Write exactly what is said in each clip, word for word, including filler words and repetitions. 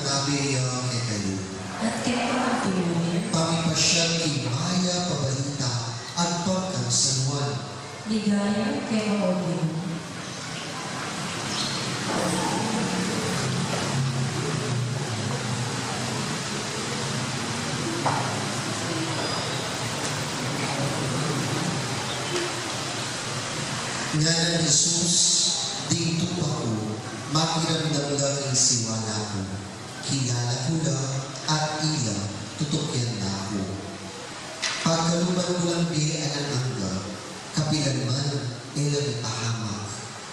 Sabi niya kekayu, at keka man puri, pamipasyag king mayap a balita agpang kang San Juan. Ligaya keka, O Ginu. Ngana nang Jesus, ding tupa ku, makiramdam la king siwala ku. Kilala ku la, at ila tutukian na ku. Pagkaluban ku lang bie alang angga, kapilan man e la mipahamak,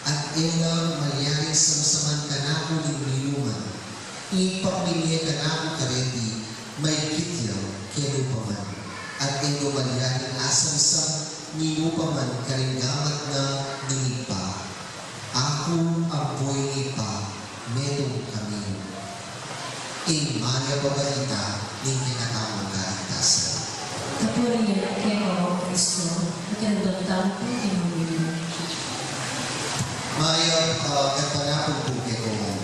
at e la malyaring samsaman kanaku ning ninuman. Ing pamimie kanaku kareti, maigit ya kenu pa man, at e no malyaring asamsam ninu pa man karing gamat na ning Ibpa. Aku ampo ing Ibpa, metung kami. Ing mayap a balita ning kekatamung kaligtasan. Kapurian keka, O Kristo, at ing bantang pu ning Ginu. Mayap a gatpanapun pu kekongan.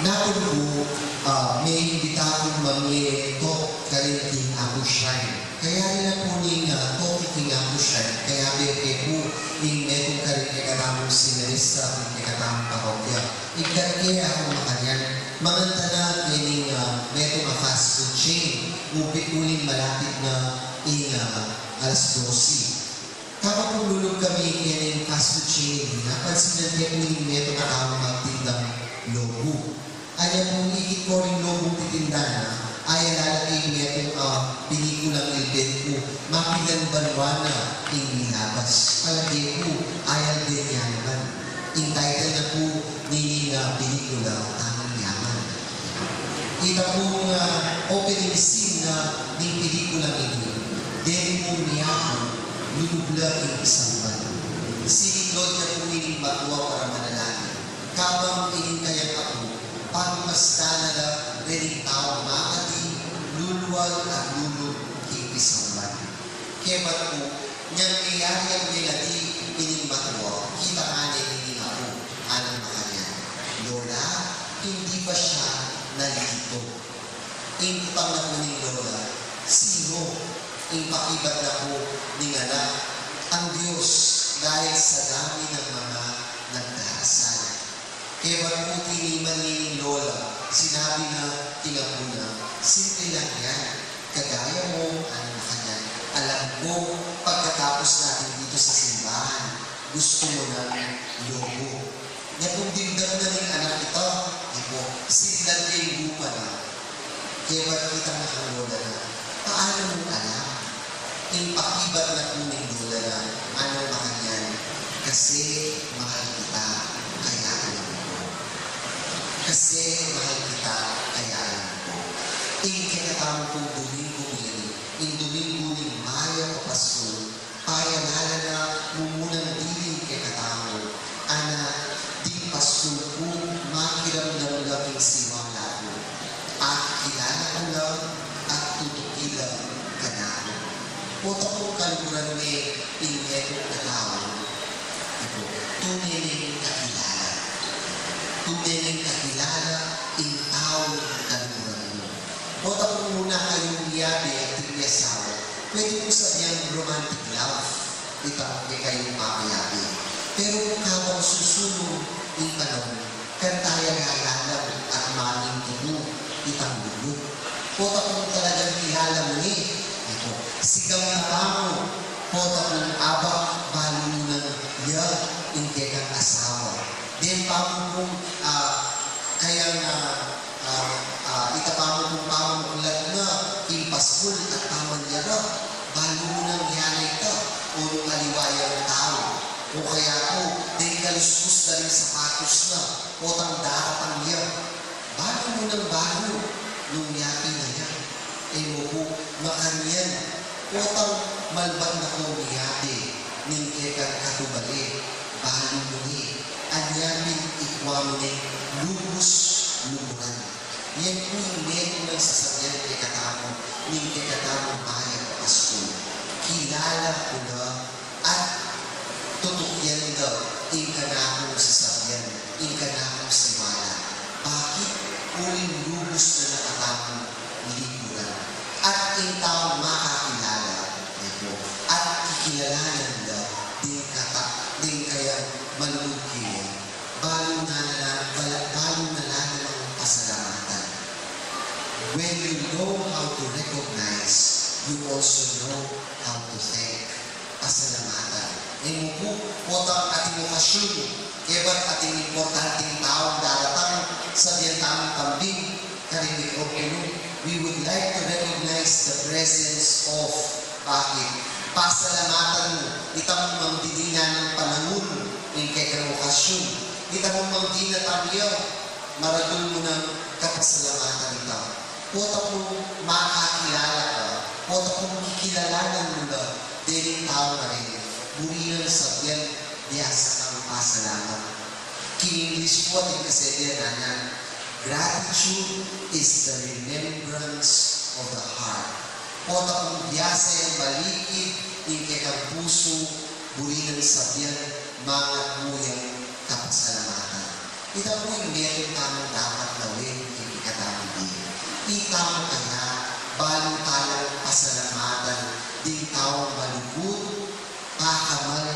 Napun pu, ah, meimbita kung mamie talk karin king Abu Shrine. Kaya rin na pu ning, ah, talk king Abu Shrine, kayabe ke pu ing metung karin kekatamung seminarista, ing kekatamung parokya. Ikkat ke aku makanyan, manganta na kening, ah, metung a fast food chain, uling malapit na ing, ah, alas dose. Kabang pung lulub kami kening fast food chain, napansinan ke pu ing metung a taung magtindang lobo. Anya pung ikit ku ring lobung titindanan, aya lalaki ing metung a pelikulang ilben ku, mapilan banua na ing milabas. Palage ku, aya ilben ya naman. Ing title na pu ning, ah, pelikula, Tamang Yaman. Ita pung, ah, opening scene na ning pelikulang ini, deni pung miyabu, lulub la king pisamban. Siniklod na pu ining matua para manalangin. Kabang ining kayang apu, pamipasyag na la rening taung makadi, lulwal at lulub king pisamban. Kebat pu, inyang meyari yang meladi ining matua, kita ngana ining apu, anang makanyan, Lola, hindi pa siya nalilito. Ing kutang na pu ning lola, sino? Ing pakibat na pu ning anak, ang Diyos, dahil sa dami ng mga nagdarasal. Kebat pu tiniman ne ning lola, sinabi na king apu na, simple lang yan. Kagaya mo, anang makanyan. Alam ko, pagkatapos natin dito sa simbahan, gusto mo ng lobo. Nya pung dimdam na ning anak ita, e pu, sidlan ne ing lupa na. Kebat itang makanyan na, paano mo alam? Ing pakibat na pu ning lola na, anang makanyan, kasi mahal kita, kaya alam ko. Kasi mahal kita, kaya alam ko. Ing kekatamu pung Domingo ngeni, ing Domingo ning Mayap a Paskul, payanalan na mumunang dili ing kekatamu, ana, ding Paskul ku, makiramdam la king siwala ku, at kilala ku la, at tutuki la kanaku. Pota kung kaluguran me ing metung a tau, e pu, tune neng kakilala. Tune neng kakilala ing taung kaluguran mu. Pota kung una kayung miyabe at ating miyasawa, pwede mung sabian romantic love itang kekayung pamiyabe. Pero kung habang susulung ing panahun, kanita ya lalalam at maging tutu itang lugud. Pota kung talagang kilala mu ne, e pu, sigang na pamu, pota kung abak, balu mu nang ya ing kekang asawa. Deng pamu pung, ah, kayang, ah, ah, ah, ita pamu pung pamamuklat na king Paskul at pamanyara, balu mu nang ya na ita, o nung aliwa yang tau, o kaya pu, deng kaluskus da ring sapatos na, potang daratang ya. Balu mu nang balu nung yapi na ya. E mu pu, makanyan, potang malbat na kung miyabe ning kekang katubale, balu mu ne, anya pin ikwa mu ne, lubus lumuran. Yan pu ing metung nang sasabian kekatamu ning kekatamung Mayap a Paskul. Kilala ku la, at tutukian da ing kanakung sasabian, ing Kilalanan da ding kata, ding kayang malugud kaya, balu na la, bala-, balu na la namang pasalamatan. When you know how to recognize, you also know how to thank. Pasalamatan. E mu pu, potang ating okasyun, kaybat ating importanteng taung daratang, sabian tamung kambing, karing mikroponu, we would like to recognize the presence of, bakit? Pasalamatan mu, ita mu mang dininan nang panaun ing kekang okasyun, ita mu mang dinatang ya, maragul mu nang kapasalamatan ita. Pota pung makakilala ka, pota pung kikilalanan mu la dening taung ari, buri nang sabian, biasa kang pasalamat. King English pu ating kasabian, nganang, "Gratitude is the remembrance of the heart." Pota pung biasa yang balikid ing kekang pusu, buri nang sabian, mangat mu yang kapasalamatan. Ita pu ing metung tamung dapat lawen king kekatamung bie. Ita mu kaya, balu talang pasalamatan ding taung malugud, pakamal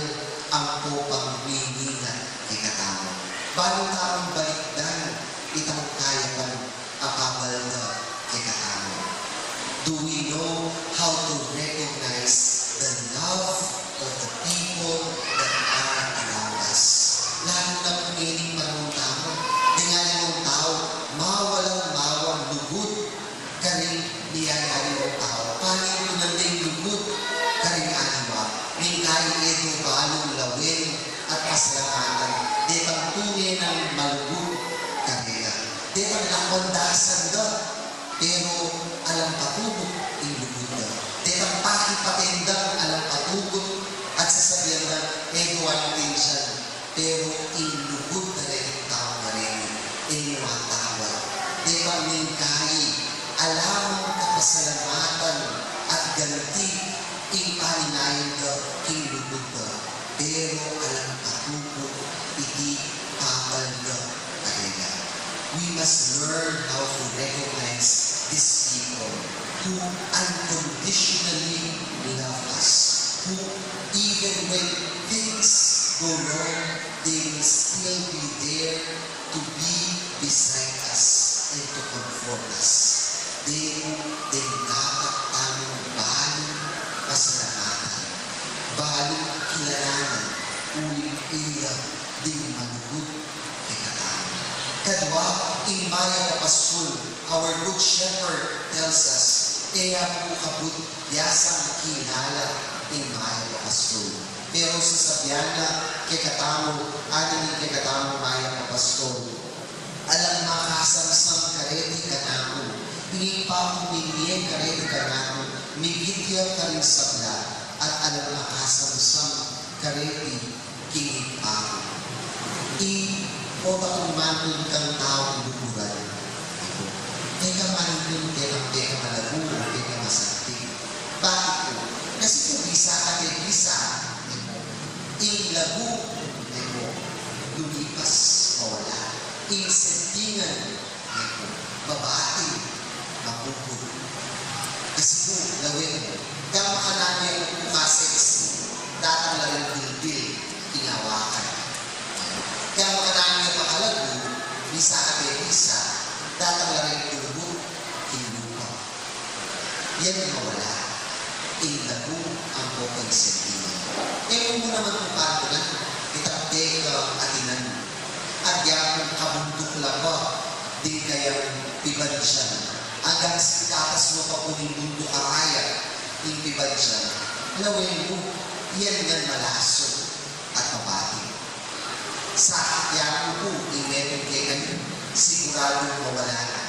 ampo pang miningat kekatamu. Balu tamung balikdan itang kayapan a pabal da kekatamu. Do we know how to recognize the love of the people that are around us? Lalu na pu ngening panaun tamu, deng aliwang tau, mawalang-mawang lugud karing miyayaliwang tau. Panintunan deng lugud karing aliwa, nung kaya e do balung lawen at pasalamatan detang tune nang malugud karela. Detang lakwan dasan da, pero alang patugut ing lugud da. Detang pakipatendang alang patugut at sasabian da, e do aintindian, pero ing lugud da reting taung areni, e mu atawad. Detang nung kaya alamang kapasalamatan at ganti ing paninayan da king lugud da, pero alang patugut iti pabal da karela. We must learn how to recognize these people who unconditionally love us, who, even when things go wrong, they will still be there to be beside us and to comfort us. Deng, deng dapat tamung balung pasalamatan, balung kilalanan, uling ila ding malugud kekatamu. Kadwa, ing mayap a pastul, our good shepherd tells us, e ya pu kabud biasang kilala ing mayap a pastul. Pero sasabian na kekatamu, ngana ning kekatamung mayap a pastul, alang makasamsam kareti kanaku, ing Ibpa ku mie kareti kanaku, migit ya karing sabla, at alang makasamsam kareti king Ibpa ku. I, o, patumanun kang taung luguran. Teka, manintun, teka, teka, malagu, teka, masanting. Bakit pu? Kasi pu bisa kate bisa, ne pu, ing lagu, ne pu, lumipas, mawala. Ing santingan, ne pu, mabati, mapupud. Kasi pu, lawen mu, kaya makananu ya pu kasexy, datang la ring bilbil, ing awakan. Kaya makananu ya pakalagu, bisa kate bisa, datang la ring kulubut, ing lupa. Yan mawala ing lagu ampo konsentido. E mu naman pu patunan, itang deka atinan, agya kung kabunduk la pa ding kayang pibandian, anggang sikatas no pa pu ning bunduk a raya ing pibandian, lawen mu, yan ngan malaso at mabati. Sakit ya pu ing metung kekayu, siguradung mawala na.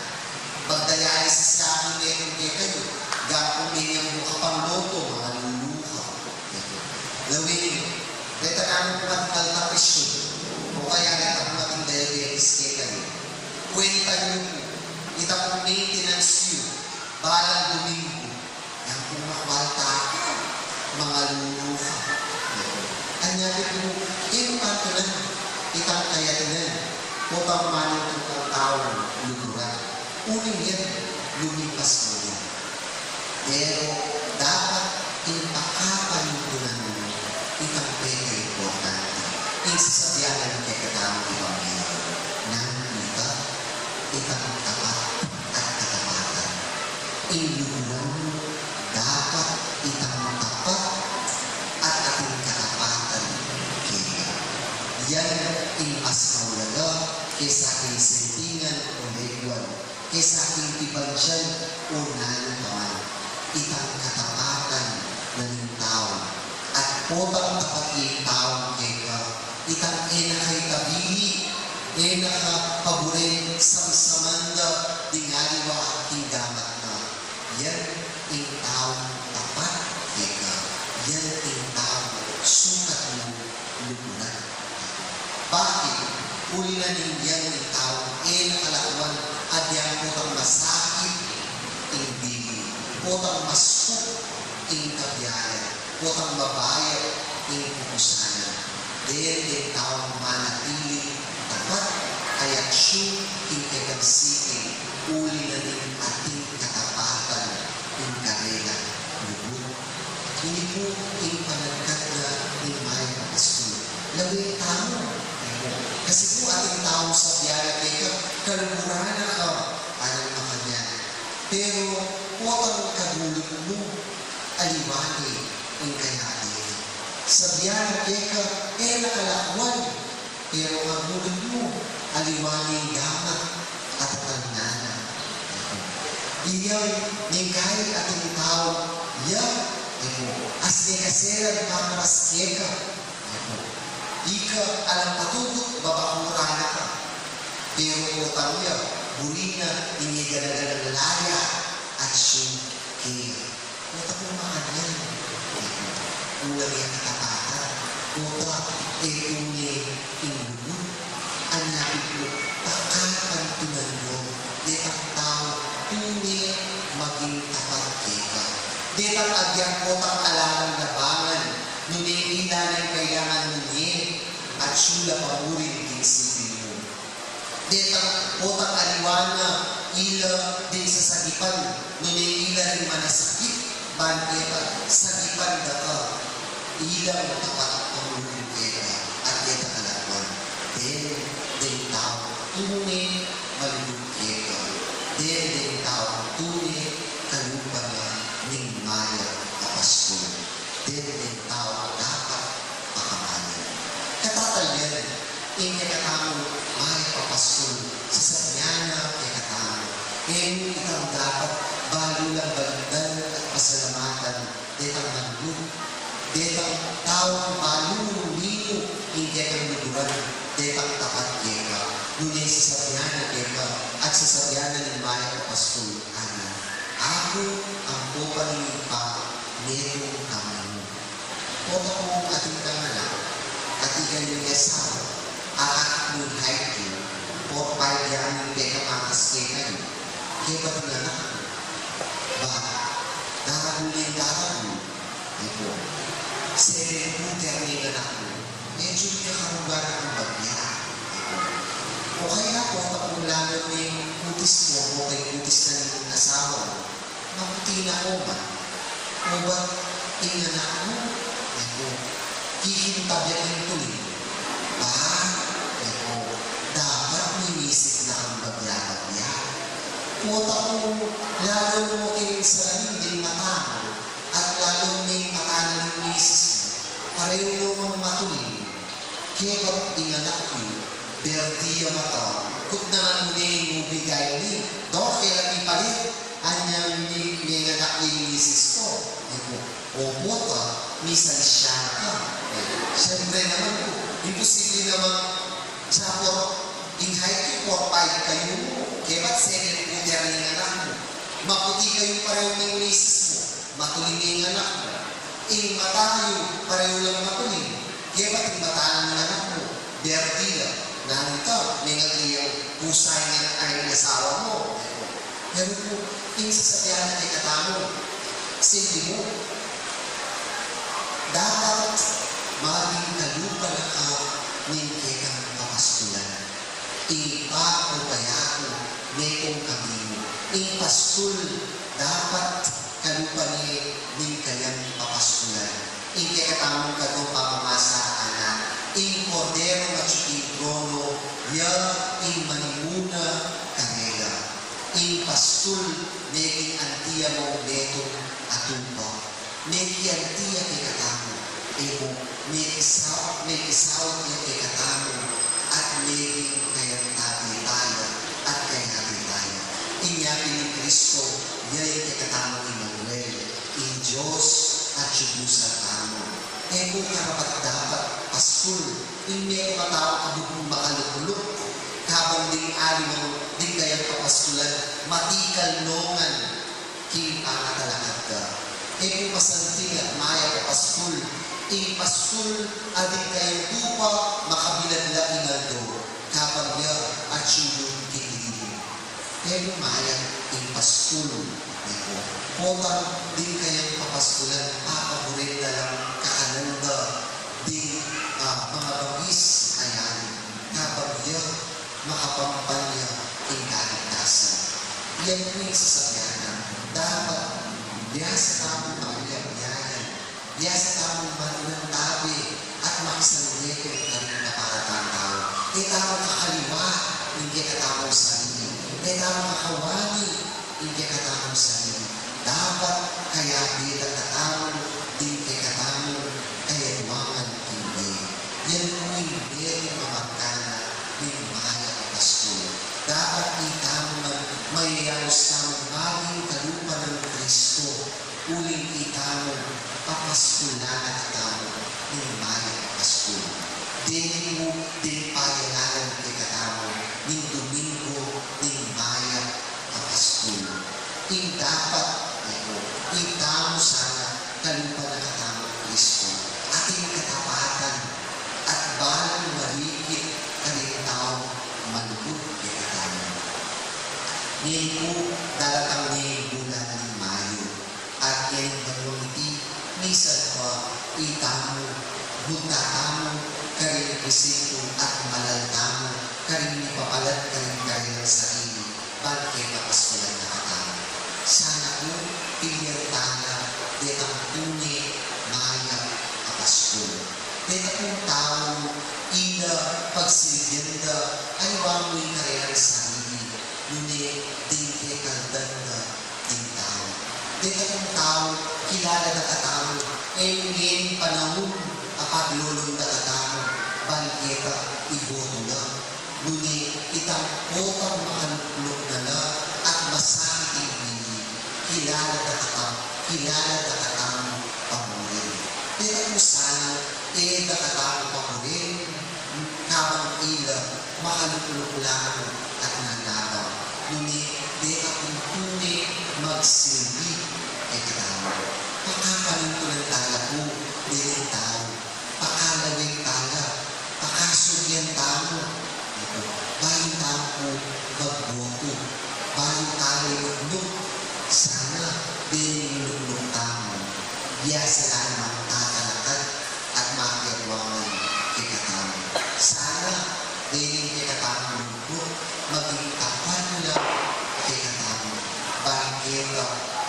Pagdayalis ya ing metung kekayu, gapung menyang mu kapang loto, mangalulu ka. Lawen yu, reta namu pung ating malnutrition, o kaya reta pung ating diabetes kekayu. Kuwentan yu pu, ita pung maintenance yu, balang Domingo, yang pung makwalta, mangalulu ka. Anya pu, e mu patunan, itang kayatinan, o pang manintun kang taung luguran. Uling yan, lumipas na yan. Pero dapat ing pakapanintunan mu, ing mas maulaga kesa king sentingan o leguan, kesa king pibandian o nanu pa man. Itang katapatan na ning tau. At potang tapat ing tau keka, itang e na ka itabili, e na ka paburen samsaman da ding aliwa king gamat na. Yan ing taung tapat keka. Yan ing taung sukat mung luguran. Bakit? Uli na ning yan ing taung e na kalakuan, agyang potang masakit ing bili, potang masuk ing kabiayan, potang mabayat ing pupusan na. Deng, deng taung manatili tapat, kaya atyu ing kekang siping, uli na ning ating katapatan ing karelang lugud. Ini pu ing panagkat na ning mayap a pastul. Lawen tamu. Kasi pu ating taung sabian na keka, kaluguran na ka, alang makanyan. Pero potang kagulut mu, aliwa ne ing kayadena. Sabian na keka, e na kalakuan, pero kagulut mu, aliwa ne ing gamat a tatalnan na. Iyang ningkay ating tau, ya, e mu, as ne kaselan pamaras keka, e mu. Ika alang patugut, babakura na ka. Pero potang ya, buri na ing e gana-ganang laya, atyu keka. Potang makanyan, e mu, kulang ya katapatan, pota e tune ing lugud. Anya pu, pakatantunan yo detang tau tune maging tapat keka. Detang agyang potang ala lang labangan, nune ila neng kailangan, nune atyu la pa mu rin king siping mu. Detang potang aliwa na ila ding sasagipan, nune ila ding manasakit, ban keta sagipan da ka. Ilang tapat a muli keka, at e ta kalakuan. Deng, deng taung tune malugud keka. Deng, deng taung tune kalupa na ning mayap a pastul. Deng, deng taung dapat pakamalan. Katatalian, ing kekatamung mayap a pastul, sasabian na kekatamu, e mu itang dapat balu lang balikdan at pasalamatan detang manlugud, detang taung balu mu ning kekang luguran, detang tapat keka, nune sasabian na keka, at sasabian na ning mayap a pastul, ngana, Aku ampo pa ning Ibpa, metung kami mu. Pota kung atin kang anak, at ika ing asawa, akakit mu ing height yu, four five ya ing pekamatas kekayu, kebat ing anak mu. Ba, daragul ne ing daragul, e pu. Seven footer ne ing anak mu. Medyu mikakarugad na kang bagya, e pu. O kaya pota kung lalu ne ing kutis mu, o kaya kutis na ning asawa mu. Maputi na ko man. Obat ing anak mu, e pu, kikintab ya king tulin. Ba, e pu, dapat mimisik na kang bagya-bagya. Pota kung lalu mu king salamin ding mata mu, at lalu ning mata na ning misis mu, parehu no mang matulin. Kebat ing anak yu, berdi ya mata, kutnan mu ne ing ubigay ni, doke la pipalit, anyang mi-, menganak ing misis ku. E pu, o pota, misan sya ka. E, siyempre naman pu, imposible namang sya pu, ing height yu four five kayu mu, kebat seven footer ing anak mu. Maputi kayu parehu ning misis mu. Matulin ing anak mu. Ing mata yu, parehu lang matulin. Kebat ing mata ning anak mu, berdi la. Nanu ita, mengagyang pusa ing anak, ay, ing asawa mu. Pero pu, ing sasabian na kekatamu, sindi mu, dapat maging kalupa na ka ning kekang papastulan. Ibpa ku kaya ku, metung kami mu. Ing pastul dapat kalupa ne ning kayang papastulan. Ing kekatamung kadwang pamamasa, ngana, ing Korderung atyu king trono, ya ing manimuna karela. Ing pastul, mekianti ya mung metung a tupa. Mekianti ya kekatamu, e mu, Mekisaut, mekisaut ya kekatamu, at meging kayang tabie taya, at kayabe taya. Inya pin i Kristo, ya ing kekatamung Emanuel, ing Dios atyu sa tamu. E ku karapat-dapat pastul, ing metung a taung kabud mung makalukluk, kabang ding aliwang ding kayang papastulan, matikal no ngan king pangatalakad da. E ku masanting at mayap a pastul, ing pastul a ding kayang tupa makabilad la ing aldo, kabang ya atyu king lili. E ku mayap ing pastul, e ku. Potang ding kayang papastulan, papaburen na lang kakanan da ding, ah, mangabangis a yari, kabang ya makapampan ya ing kaligtasan. Yan pu ing sasabian na, dapat biasa tamung mabiyabiyayan, biasa tamung manantabe at makisangletung karing kaparatan tau. E tamu kakaliwa ing kekatamung sarili, e tamu kakawani ing kekatamung sarili. Dapat kayabe da katamu ding kekatamung kayaduangan king bie. Yan pu ing bie ning mamarka na ning mayap a pastul. Dapat itamu man mayayaus tamung maging kalupa nang Kristo, uling itamu papaskulan na katamu ning mayap a pastul. Deni pu ding payalanan kekatamu ning Domingo ning mayap a pastul. Ing dapat, e ku, itamu sana kalupa na katamu Kristo, atin katapatan at balang marikit karing taung malugud kekatamu. Ngeni pu, daratang ne ing bulan ning Mayo, at ngeni balamu iti, misan pa itamu, bunta tamu karing presintu at malal tamu karing mipapalat karing karelang sarili, ban keta paskulan na katamu. Sana pu, pilian tala detang tune mayap a pastul. Deta pung tau, ila pagsilbian da, aliwa mu ing karelang sarili, nune ding kekaldan da ding tau. Deta pung tau, kilala da katamu, e mu ngeni panaun a paglolon da katamu, ban keta iboto la. Nune itang potang makalukluk na la at masakit ing bie, kilala da katamu, kilala da katamu pamurin. Deta pu sana, e da katamu pamurin, kabang ila makalukluk la at nanabang. Nune deta pung tune magsilbi kekatamu. Pakapanintunan tala pu deng tau, pakalawig tala, pakasugian tamu. Bayu tamu pu magboto, bayu tamu ilukluk, sana deng ilukluk tamu, biasa la namang tatalakad at makiaduangan kekatamu. Sana deng kekatamung lugud maging tapat la kekatamu, ban keta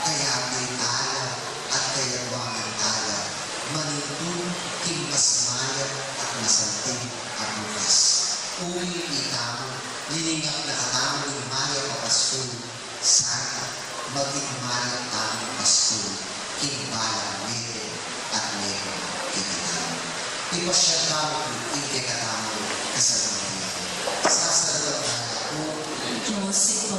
kayabe tala at kayaduangan tala manintun king mas mayap at masanting a bukas. Uli itamu, liningap na katamu ning mayap a pastul, sana maging mayap tamung pastul king balang mete at metung kekatamu. Ipasiag tamu pu ing kekatamung kasalpantayanan. Sasalpantaya ku, Dios,